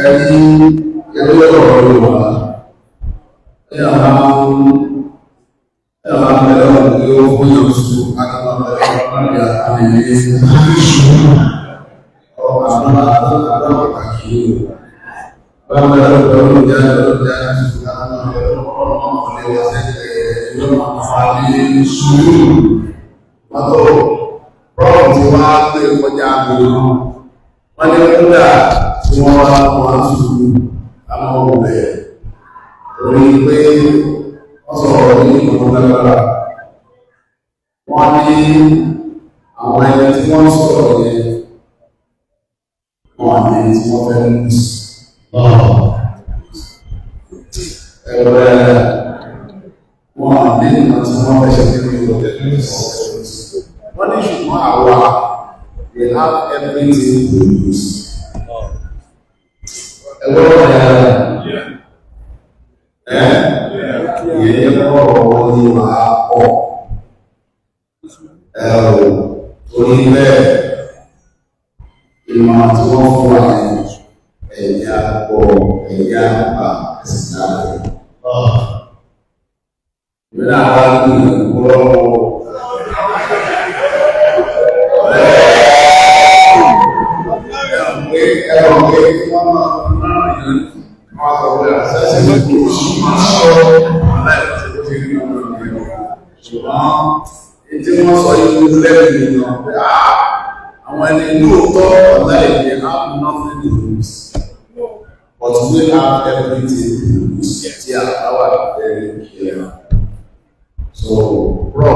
Ẹni ẹgbẹ́ ọ̀rọ̀ Yorùbá ẹ máa ń ẹ máa ń bẹ̀rẹ̀ ọ̀rọ̀ pé ó fún yóò sùn àti máa bẹ̀rẹ̀ ọ̀rọ̀ láti àtàlẹ́ ilé ọ̀rọ̀ àdúrà àdúrà pàtàkì yìí bá ń bẹ̀rẹ̀ ọ̀rọ̀ ọ̀rọ̀ ìjà ọ̀rọ̀ ìjà sùn àti máa bẹ̀rẹ̀ ọ̀rọ̀ ọ̀rọ̀ lè wá sẹ́gbẹ̀ẹ́ yóò máa fa ní sùúrù mọ́tò rọ́ọ̀ tí wọ́n á gbé kọjá gbogbo wọ́n ní kúndà tí wọ́n wá wọ́n sùúrù àwọn ọmọbẹ̀ orí pé wọ́n sọ̀rọ̀ ní ìmọ̀ lágbára. Wọ́n ní àwọn ẹni tí wọ́n sọ̀rọ̀ yẹn wọ́n ní tí wọ́n fẹ́ lù sí. Ẹ̀rọ wọ́n ní ìmọ̀ tí wọ́n fẹ́ ṣe nínú ìlú. Wọ́n ní ṣùgbọ́n àwa, we have everything to lose. Ẹgbẹ́ wọn yà ẹ́ ìyẹn kọ́rọ̀ wọn ní wàá pọ̀ ẹ̀ ò torí bẹ́ẹ̀ ìmọ̀ tí wọ́n fún wa yẹn ẹ̀yà pọ̀ ẹ̀yà pa ẹ̀sìn náà. Ìwé náà wá gbìyànjú lọ́wọ́. Ẹ̀rọ pé wọ́n máa ń wọ́n sọ pé àṣẹ́sẹ̀ kò sọ láìpẹ́ tó ti rí ọmọ ìlú, ṣùgbọ́n tí wọ́n sọ yìí lẹ́nu nìyàn pé àwọn ẹni lóòótọ́ ọ̀la èdè have nothing to lose, but we have everything to lose tí a bá wà very clear. So bro,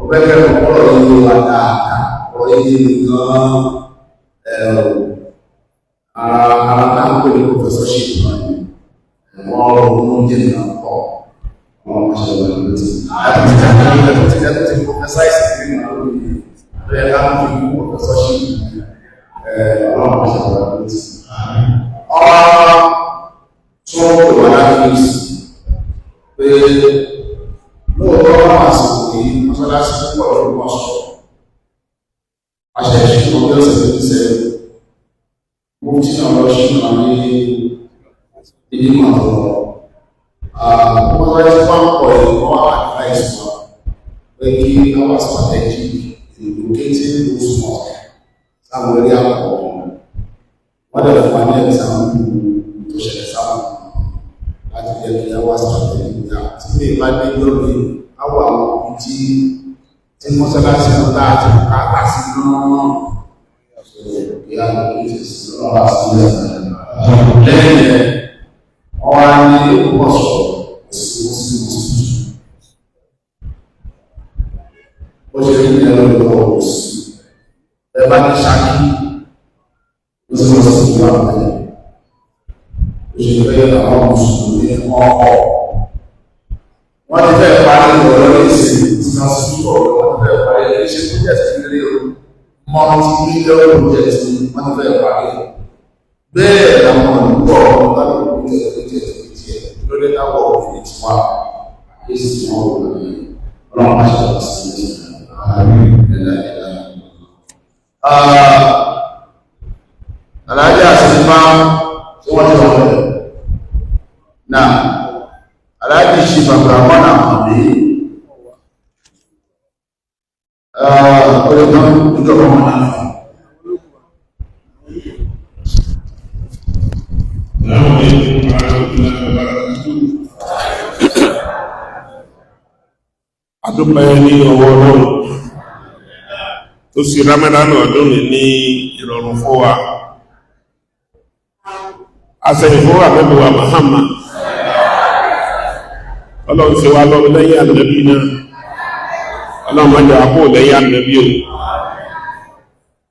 bẹ́ẹ̀ ọ̀rọ̀ yìí wà dáadáa, ọ̀rọ̀ yìí gan-an ẹ̀rọ ara ara tá à ń pè ní professorship náà ni wọ́n ronú jìnnà pọ̀ wọ́n máa ṣe wà lórí tí ẹ̀tọ́ ti professorize nínú lórí lórí ẹ̀ka tó fi kú professorship ọlọ́run máa ṣe wà lórí tí. Ọ̀rọ̀ tó ń pè wá láti pé lóòótọ́ wọn àsìkò yìí mọ́ṣáláṣí púpọ̀ ló mọ̀ sọ àṣẹ ìṣúná bí ọ̀sẹ̀ tó ti sẹ́yìn mo tí náà lọ ṣúná ní ìdímọ̀ tó lọ. Wọ́n wá tí wọ́n pọ̀ yìí wọ́n wá advice wa pé kí our strategic in locating those mosques sáwọn eré àpọ̀ wọ́n dẹ̀ fún wa ní example tó ṣẹlẹ̀ sáwọn láti jẹ́ kí our strategic ní tí lè bá dé lórí àwọ̀ àwọn ibi tí tí mọ́ṣáláṣí náà tá àti bùkátà sí náà ìyá lókè sí lọ́wọ́ sílẹ̀ lẹ́yìn ẹ̀ wọ́n wá ní Ògbómọ̀ṣọ́ sí sí sí bó ṣe rí ní ẹ̀rọ ìlú sí ẹ bá ní Ṣakí ó sì lọ sí ìlú àbẹ̀lẹ̀ ó ṣe pé àwọn mùsùlùmí ní wọ́n kọ́ wọ́n ti fẹ́ parí ọ̀rọ̀ ní ìsìn tí wọ́n sì túbọ̀ wọ́n ti fẹ́ parí ẹ̀ ṣe project kékeré o, multi-million project ni wọ́n ti fẹ́ parí. Bẹ́ẹ̀ làwọn àdúgbò ọ̀rọ̀ láti project project project lórí táwọ̀ òfin ti wá àkíyèsí tí wọ́n wò lórí ọlọ́run máa ṣe wà sí ẹ̀dá ẹ̀dá. Aláàjì àṣìfá tí wọ́n ti wọ̀ bẹ̀rẹ̀ náà, aláàjì ṣe bàbá mọ́nà àbí ọ̀rẹ́ kan ìjọba wọn náà. Assalamu alaikum warahmatullahi wabarakatuh. Adúpẹ́ ní ọwọ́ Ọlọ́run tó sì Ramadan ọdún ní ní ìrọ̀rùn fún wa. Àṣẹyìn fún Ànábì wa Muhammad. Ọlọ́run ṣe wá lọ́run lẹ́yìn Ànábì náà. Ọlọ́run má jẹ́ àpò lẹ́yìn Ànábì o.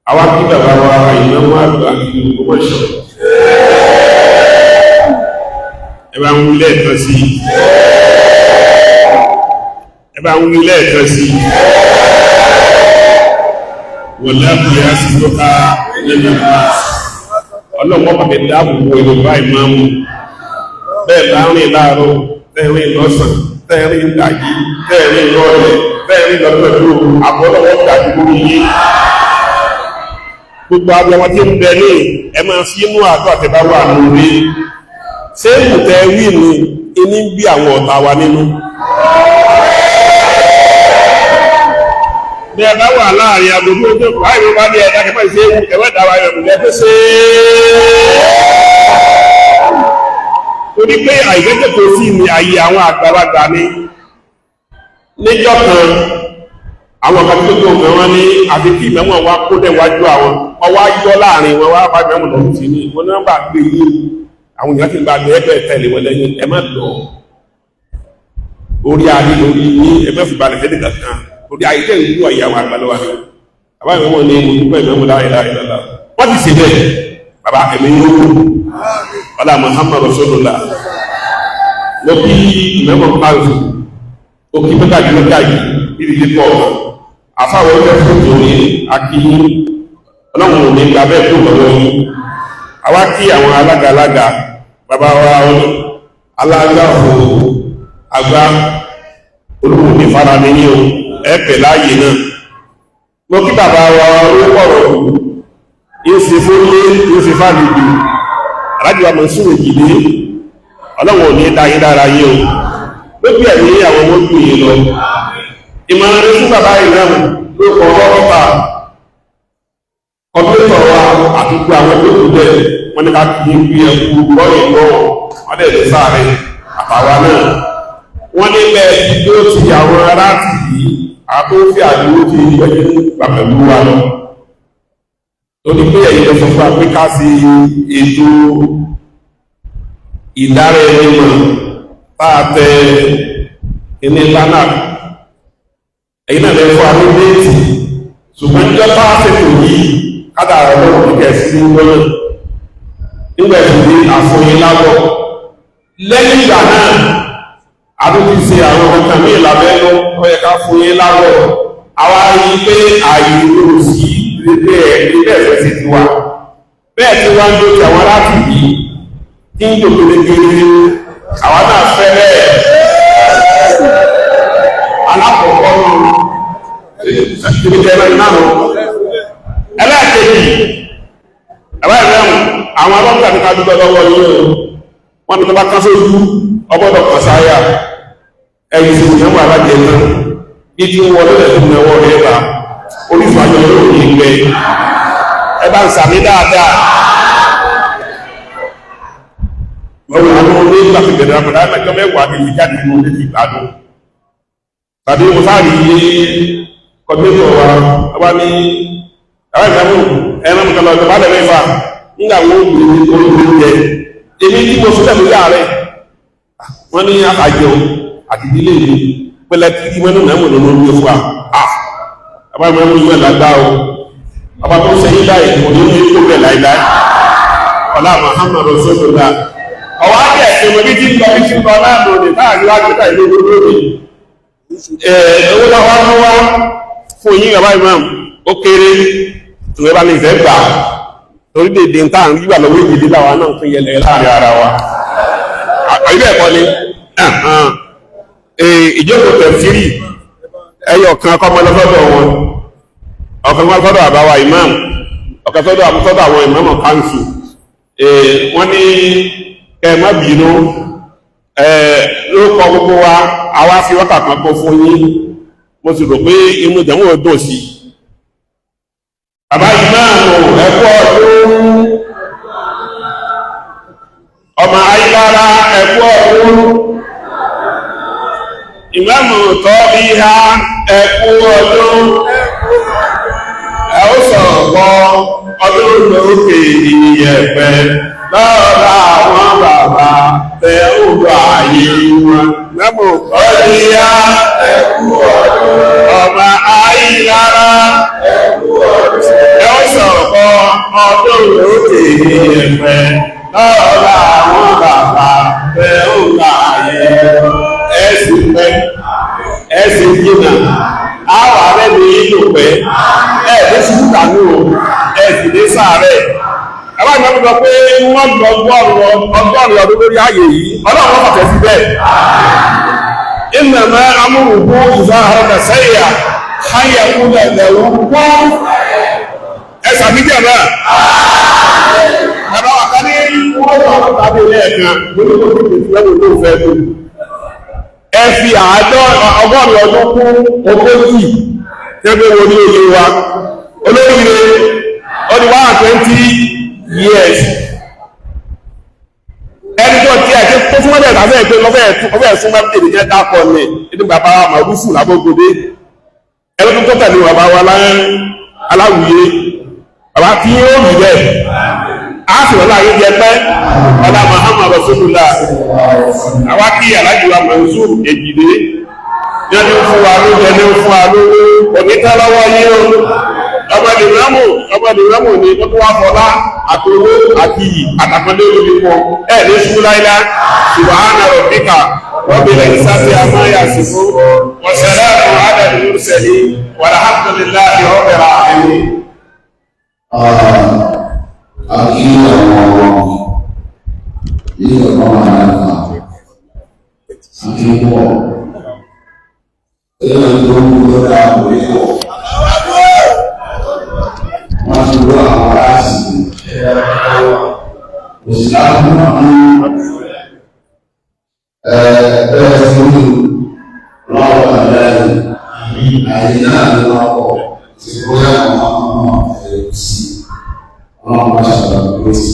Àwa kí bàbá wa ìnáwó àgbà ìlú Ògbómọ̀ṣọ́. Ẹ bá ń wí lẹ́ẹ̀kan sí i. Ẹ bá ń wí lẹ́ẹ̀kan sí i. Wọ̀lá kìí sí tó ká lẹ́nu ọlọ́wọ́ pàtẹ dáàbò Yorùbá ìmáàmù. Bẹ́ẹ̀ bá ń rìn láàárọ̀, tẹ́rìn lọ́sàn, tẹ́rìn ìdájí, tẹ́rìn lọ́ọ̀lẹ̀, tẹ́rìn lọ́pẹ̀lú àbọ̀lọ́wọ́ dájú lórí yín. Gbogbo abiyamọ tí ń bẹ ní ẹ máa fi inú àdó àtẹ̀bá wà lórí. Ṣé ìmùtẹ́ wí ni iní ń bí àwọn ọ̀tá wa nínú? Bí ẹ bá wà láàrin agbègbè ojú ọkọ̀ láì ló bá ní ẹ̀dá kẹfà ìṣe ewu ẹ̀wẹ́ ìdáwà rẹ̀ mú lẹ́fẹ́ ṣe é. Torí pé àìgbẹ́jẹ̀kọ̀ sí ni àyè àwọn àgbàlagbà ni. Níjọ́ kan, àwọn kan tó tó nǹkan wọn ní àfi kí ìmẹ̀wọ̀n wa kó dẹ̀ wájú àwọn, wọ́n wá yọ láàrin wọn wá bá ìmẹ̀wọ̀n lọ́wọ́ sí ní wọn náà bá gbé yín. Àwọn èèyàn ti gba ẹgbẹ́ tẹ̀lé wọn lẹ́yìn, ẹ má lọ. Orí adé lórí yín, ẹ má fi balẹ̀ fẹ́ nìkan kan. Orí ayé tẹ̀ ń wú àyè àwọn àgbàlọ́wà ni. Bàbá ìmẹ̀wọ̀n ní mo dúpẹ́ ìmẹ̀wọ̀n láyé láyé lọ́la. Wọ́n ti ṣe bẹ́ẹ̀, bàbá ẹ̀mí yóò kú. Ọlá Muhammad Rasulullah. Mo kí ìmẹ̀wọ̀n káàzù, ó kí mẹ́gàjì mẹ́gàjì níbi tí pọ̀. Àfáwọn ọjọ́ fún tòní akíyín, ọlọ́run ò ní gba bẹ́ẹ̀ kú lọ́wọ́ yín. Àwa kí àwọn alága alága, bàbá wa alága fò àgbà olúwo ní fara ní yín o, ẹ pẹ̀ láàyè náà. Mo kí bàbá wa olúkọ̀rọ̀ yóò ṣe fún lé, yóò ṣe fàlejò. Aláàjì wa Mọ̀nsúrù Èjìdé, ọlọ́run ò ní dá yín lára yín o. Lójú ẹ̀mí àwọn ọmọ ojú yìí lọ. Ìmọ̀ràn rẹ fún bàbá yìí náà ló kọ rọ́pà. Kọ̀mpútà wa àti gbogbo àwọn ẹgbẹ́ òkú bẹ́ẹ̀ wọ́n ní ká kí n bí ẹkú lọ́yìn lọ́wọ́ wọ́n dẹ̀ lè sáré àtàwa náà. Wọ́n ní bẹ́ẹ̀ tí ó ti àwọn aráàtì yìí àtúnfẹ́ àdúró ti ẹni gbà pẹ̀lú wa lọ. Torí pé ẹ̀yin lọ sọ fún wa pé ká sí ètò ìdára ẹni mọ̀ tá a tẹ ilé lánàá. Ẹ̀yin náà lè fún wa ní déètì ṣùgbọ́n níjọ́ tá a ṣètò yìí kádàrá ọlọ́run ní kẹ̀sí ní gbọ́nà. Nígbà tí ní àfọyín lábọ̀. Lẹ́yìn ìgbà náà, a tún ti ṣe àwọn kankan míì lábẹ́nú ó yẹ ká fún yín lábọ̀. Àwa rí i pé ààyè ló sí bẹ́ẹ̀ ní bẹ́ẹ̀ fẹ́ sí tiwa. Bẹ́ẹ̀ tí wá ń dókè àwọn aláàtì yìí tí ń jò kékeré, àwa náà fẹ́ bẹ́ẹ̀. Alákọ̀ọ́kọ́ nù ibi tẹ́ ẹ náà nù. Ẹlẹ́ẹ̀kejì, ẹ̀rọ ìrẹ́wọ̀n, àwọn alọ́gbà ní ká dúpẹ́ lọ́wọ́ yín o. Wọ́n ní tó bá kán sójú, ọgbọ́dọ̀ kàn sáyà. Ẹ̀yìn sì ní ẹ̀wọ̀n alájẹ tán. Bí tí ń wọlé lẹ́sùn ní ọwọ́ rẹ̀ bá. Orísun ayọ̀ yóò ní ìgbẹ́. Ẹ bá ń sàmí dáadáa. Wọ́n wọ àwọn olóyún nígbà tó bẹ̀rẹ̀ àpàdé àmẹ́jọ mẹ́wàá ní ìjáde nínú ilé ìgbádùn. Tàbí mo sáré yé kọ́mítọ̀ wa, wá ní àwọn ìgbàmù ẹran mú kọlọ ìjọba lẹ́mẹ́ fà nígbà wọ́n gbé oúnjẹ èmi tí mo sọ́tẹ̀ lórí ààrẹ wọ́n ní àjọ àti ìdílé mi pẹ̀lẹ́ tí wọ́n ní mẹ́mù lórí oúnjẹ fún wa à bàbá mẹ́mù yóò lágbá o bàbá tó ń sẹ́yìn láì kò ní ní kó bẹ̀ láìláì ọ̀la Muhammad Rasulullah ọ̀wá jẹ́ ẹ̀sìn bí tí ń lọ bí tí ń lọ láàmú ní láàrin wájú ká ìlú olórí owó táwa ń wá fún yín bàbá imam ó kéré tùwẹ́ bá lè fẹ́ gbà torí dèdè ń tàn gbígbà lọ́wọ́ ìdílé láwa náà fún yẹlẹ láàrin ara wa àbí bẹ́ẹ̀ kọ́ ni ìjókòó tẹ̀sírì ẹyọ kan kọ́mọ lọ́sọ́dọ̀ wọn ọ̀kan kan sọ́dọ̀ àbáwá imam ọ̀kan sọ́dọ̀ àbúsọ́dọ̀ àwọn imam kanṣu wọ́n ní ẹ má bínú lórúkọ gbogbo wa àwa fi wákà kan kó fún yín mo sì rò pé inú ìjàmú ò dùn sí i. Bàbá ìmáàmù ẹ̀kú ọdún, ọmọ ayélujára ẹ̀kú ọdún, ìmáàmù tọ́ bí ha ẹ̀kú ọdún, ẹ ó sọ̀rọ̀ pọ̀ ọdún lókè ìyẹ̀pẹ̀ lọ́la àwọn bàbá tẹ ògbà ayé wọn. Ìmáàmù tọ́ bí ha ẹ̀kú ọdún, ọmọ ayélujára ẹ̀kú ọdún. Ẹ ó sọ̀rọ̀ kọ́ ọdún lókè ẹ̀pẹ̀ lọ́la àwọn bàbá tẹ ògbà ayé wọn. Ẹ sì pẹ́, ẹ sì jìnnà, àwọn ààrẹ mi yìí lò pẹ́, ẹ ní sùkúrù o, ẹ sì ní sàárẹ̀. Ẹ bá ìgbà gbogbo pé wọ́n lọ ọgọ́rùn-ún ọdún lórí ààyè yìí, ọlọ́run wọ́n fàtẹ́ sí bẹ́ẹ̀. Ìnàmọ́ amúrùkú ìfà àrọ̀dà sẹ́yà, káyà kúlẹ̀ lẹ̀wù kún. Ẹ sàmíjà náà. Bàbá wa ká ní wọ́n wà wọ́n tàbí lẹ́ẹ̀kan lórí tó fi tètè lọ́wọ́ ló fẹ́ tó. Ẹ fi ọgọ́rin ọdún kún 40 tẹ́gbẹ́ wo ní oyè wa. Olóríire ó ní 120 years. Ẹni tó ti ẹ̀ tó fún mọ́tẹ̀ tàbí ẹ̀gbẹ́ lọ́fẹ́ ẹ̀sùn mọ́tẹ̀ tèmi jẹ́ dákọ̀ ní ẹni bàbá wa Màrúfù lábọ́gbọdé. Ẹni tó tẹ̀lé bàbá wa aláwùyé. Bàbá tí ó rí bẹ́ẹ̀. A sì wọ́n láyé jẹ pẹ́ ọlá Muhammad Rasulullah. Àwa kí Alhaji wa Mansur Èjìdé ní ọdún fún wa lóúnjẹ ní fún wa lówó onítàlọ́wọ́ yín o. Ọmọ ìrìnàmù ni ó tún wá fọlá àtòwó àti iyì àtàkọ́lé olóbi pọ̀ ẹ̀ ní ṣubú láíláí. Subhana rabbika rabbil izzati amma yasifun wa salamun ala al-mursalin walhamdulillahi rabbil alamin. Àkí àwọn ilé ọ̀pọ̀ àyàfà àti pọ̀ ẹ̀yà tó ń lọ́dá orí pọ̀ wọ́n ti rú àwọn aláàsì òsìláàmù ẹ̀ẹ́ fún lọ́wọ́ àdáyé àyè náà lọ́pọ̀ tí bóyá àwọn ọmọ ẹ̀rọ sí ọlọ́run bá ṣàlàyé ló sí.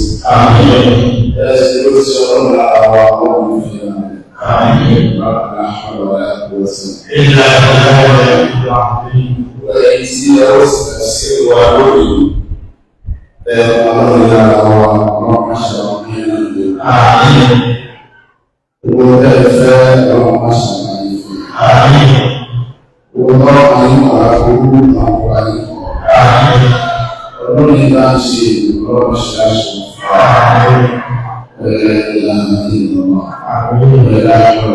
Ẹ̀sìn ló ti ọlọ́run lára wa ọlọ́run fi hàn. Bákan náà ọ̀rọ̀ ẹ̀ kó sí. Ẹ̀yìn tí ẹ ó sì fẹ́ sí wa lónìí. Ẹ ọlọ́run lára wa ọlọ́run bá ṣàlàyé ní ìlú. Owó ẹ fẹ́ ọlọ́run bá ṣàlàyé fún mi. Owó tọ́lọ́ ayé ọ̀rá burú àwọn ọ̀rá yìí kọ̀. Ọdún yìí bá ń ṣe ọlọ́run ṣe àṣọ. Ìlànà ìlànà ìlànà ìlànà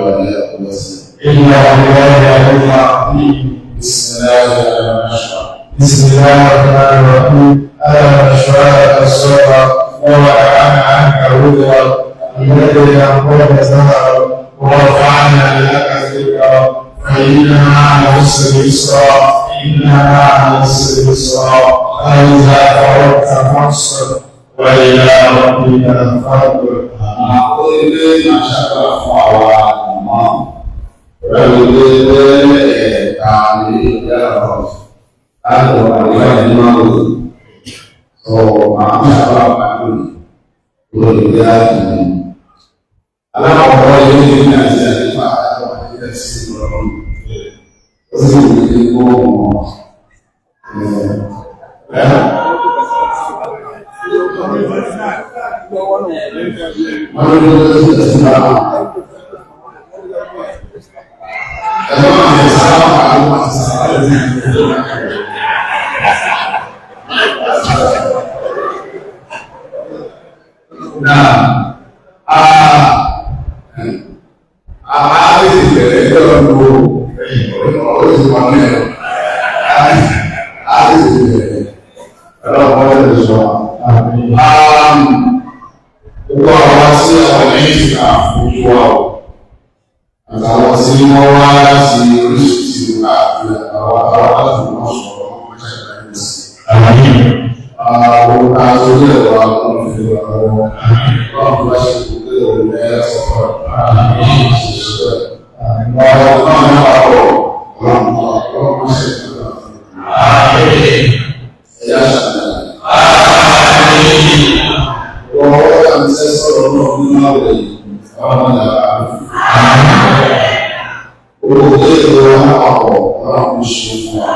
بسم الله الرحمن الرحيم. ألم نشرح لك صدرك ووضعنا عنك وزرك الذي أنقض ظهرك ورفعنا لك ذكرك فإن مع العسر يسرا إن مع العسر يسرا فإذا فرغت فانصب وإلى ربك فارغب. Àwọn ilé máa ṣàkóso fún àwa ọmọ pẹ̀lú ilé ẹ̀ka ní ìyára láti wà ní ìwádìí máa wò sọ àwọn ṣàkóso pẹ̀lú lórí ilé àti alákọ̀ọ́kọ́ ilé ní àti àlefa àti àti sí ìrọ̀rùn ó sì ní ilé kó wọn Gbogbo àwọn tí àwọn ẹ̀yìn àfojú wa o, àtàwọn tí wọ́n wá láti oríṣiríṣi àti àwọn àtàwọn láti wọ́n sọ̀rọ̀ wọ́n ṣàlàyé sí. Àwọn aṣojú ẹ̀rọ àwọn òfin àwọn ọlọ́run bá ṣe kò pé òun ẹ̀ sọ̀rọ̀ ṣiṣẹ́. Àwọn náà ní àpapọ̀ ọlọ́run ọlọ́run ṣe ẹ̀yà ṣàlàyé. Wọ́n wọ́n ti sọ̀rọ̀ náà nínú àwẹ̀ yìí, àwọn ọmọ ìyàrá. Olùdó ìlú àpapọ̀ ọlọ́run ṣe fún wa.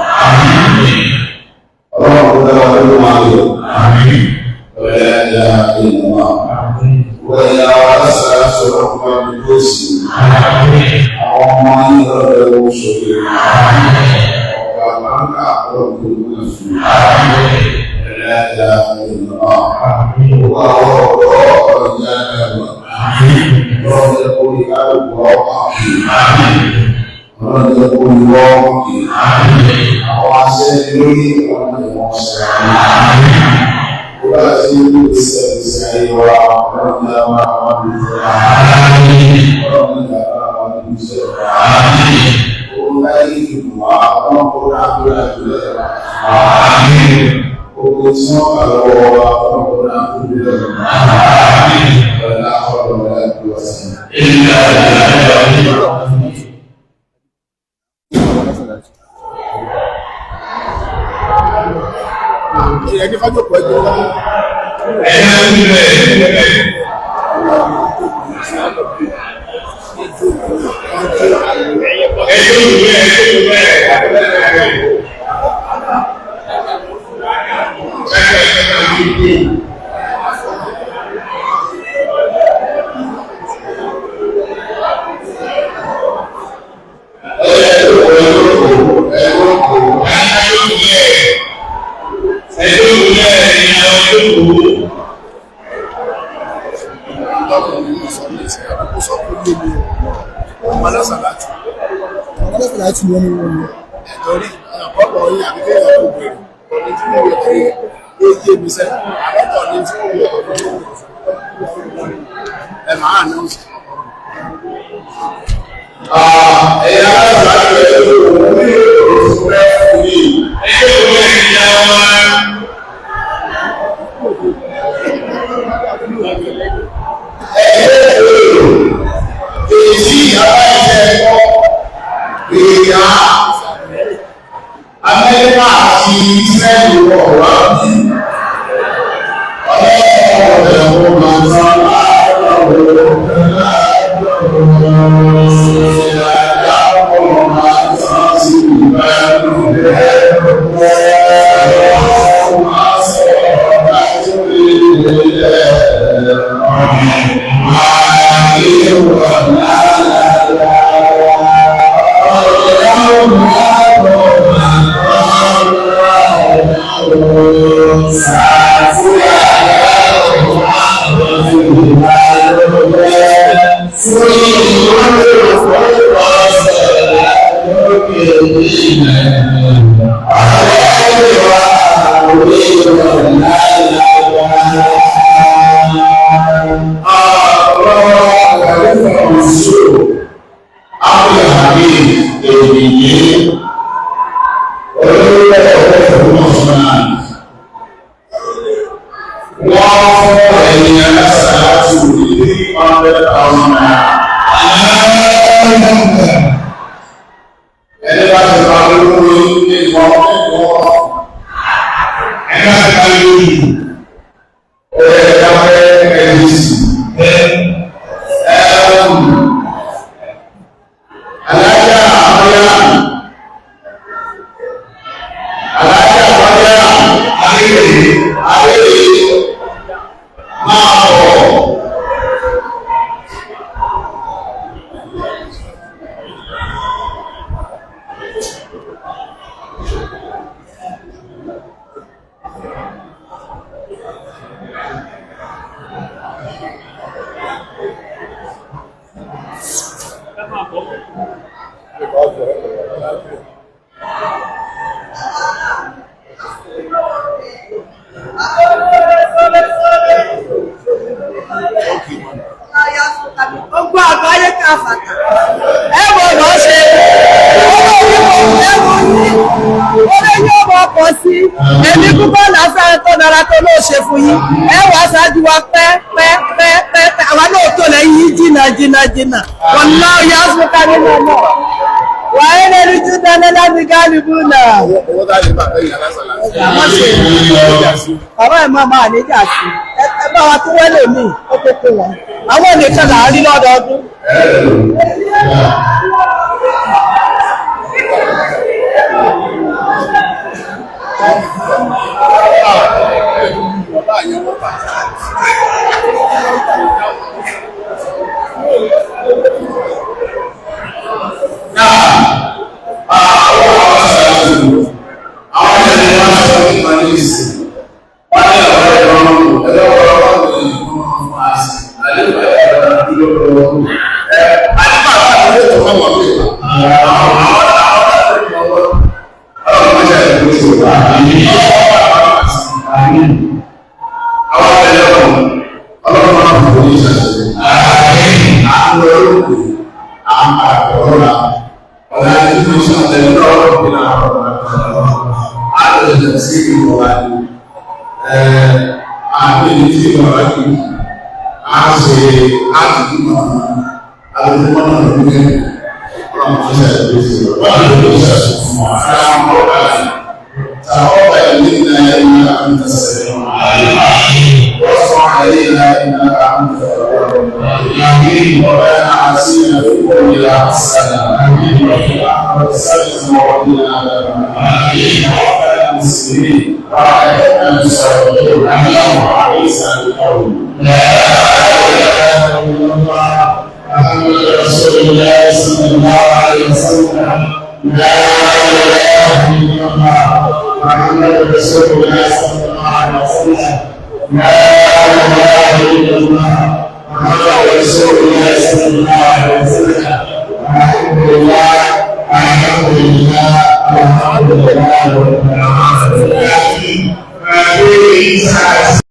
Ọlọ́run kó dára ló máa yọ. Ọ̀rẹ́ ẹ̀yà ìlú wa. Wọ́n ẹ̀yà wa lásàrá sọ̀rọ̀ fún wa ní lóòsì. Àwọn ọmọ yìí lọ́dọ̀ ẹ̀wọ̀ ṣòro. Ọ̀gá àgbà ọlọ́run tó wúlò fún wa. Ọ̀rẹ́ ẹ̀yà ìlú wa. Gbogbo àwọn ọ̀dọ́ ọ̀rọ̀ ìyá ẹ̀wà. Ọlọ́run jẹ́ kó rí kálukú ọkọ̀. Ọlọ́run jẹ́ kó rí wọ́n kì. Àwọn aṣẹ́ lórí ọ̀nà ìwọ̀n ṣe. Ó bá ṣe ń lè ṣe ìṣe ayé wa, ọlọ́run jẹ́ àwọn àwọn ìṣe wa. Ọlọ́run jẹ́ àwọn àwọn ìṣe wa. Ó láyé ìdùnnú wa, ọlọ́run kó rà kúrò àjùlọ wa. Gbogbo tí wọ́n kà lọ́wọ́ wa ọ̀rọ̀ náà kú bí lọ́wọ́. Ọ̀rọ̀ ọ̀rọ̀ náà kú wá sí. Ẹ̀yẹ́ kájọpọ̀ ẹjọ́ wọn. Láti wọ́n ní wọ́n ní. Ẹ̀tọ́rí àkọ́kọ́ yìí àbí kéèyàn kò bèrè ọ̀nà tí wọ́n wọ̀ tẹ́lẹ̀ ó yé mi sẹ́ àkọ́kọ́ ní tí wọ́n wọ̀ tọ́jú ẹ̀ máa ní oṣù. Ẹ̀yà aláṣà rẹ̀ ló ní oṣù rẹ̀ fún yìí. Èyí aláìsẹ̀ ẹ̀kọ́ ìyá Amẹ́ríkà àti Ísírẹ́lì wọ̀ wá bí. Ọlọ́run ọ̀rọ̀ máa ń Gbogbo àgbáyé ká fàtà. Ẹ wọ lọ ṣe. Owó yìí kò lẹ́wọ̀n ní. Owó yóò mọ̀ pọ̀ sí. Èmi púpọ̀ lásán tó dára tó ló ṣe fún yín. Ẹ wà ṣáájú wa pẹ́ pẹ́ pẹ́ pẹ́ pẹ́. Àwa náà tó lẹ́yìn yín jìnnà jìnnà jìnnà. Wọ́n lọ yá fún ká nínú ọmọ. Wà á lè rí jù dáná láti gálíbù náà. Owó tá a lè bàbá ìyá lásán láti. Àmọ́ ṣe bàbá ẹ̀ máa máa níjà sí. Ẹ bá wa tó wẹ́lẹ̀ mí, ó kókó wọn. Àwọn nìkan là á rí lọ́dọọdún. Bàbá yẹn wọ́n bà. Àbí tí ìwà jù á ṣe láti dúnmọ̀ àdúgbò náà ní ọlọ́run tó ṣe àdúgbò wọ́n á lè ṣe fún wa. تقبل منا إنك أنت السميع العليم وارفع علينا إنك أنت التواب الرحيم ربنا آتنا في الدنيا حسنة وفي الآخرة حسنة وقنا عذاب النار ربنا المسلمين وعلينا الصالحين اللهم أعز القوم لا إله إلا الله محمد رسول الله صلى الله عليه وسلم. لا إله إلا الله محمد رسول الله صلى الله عليه وسلم. لا إله إلا الله محمد رسول الله صلى الله عليه وسلم. الحمد لله، الحمد لله، الحمد لله رب العالمين.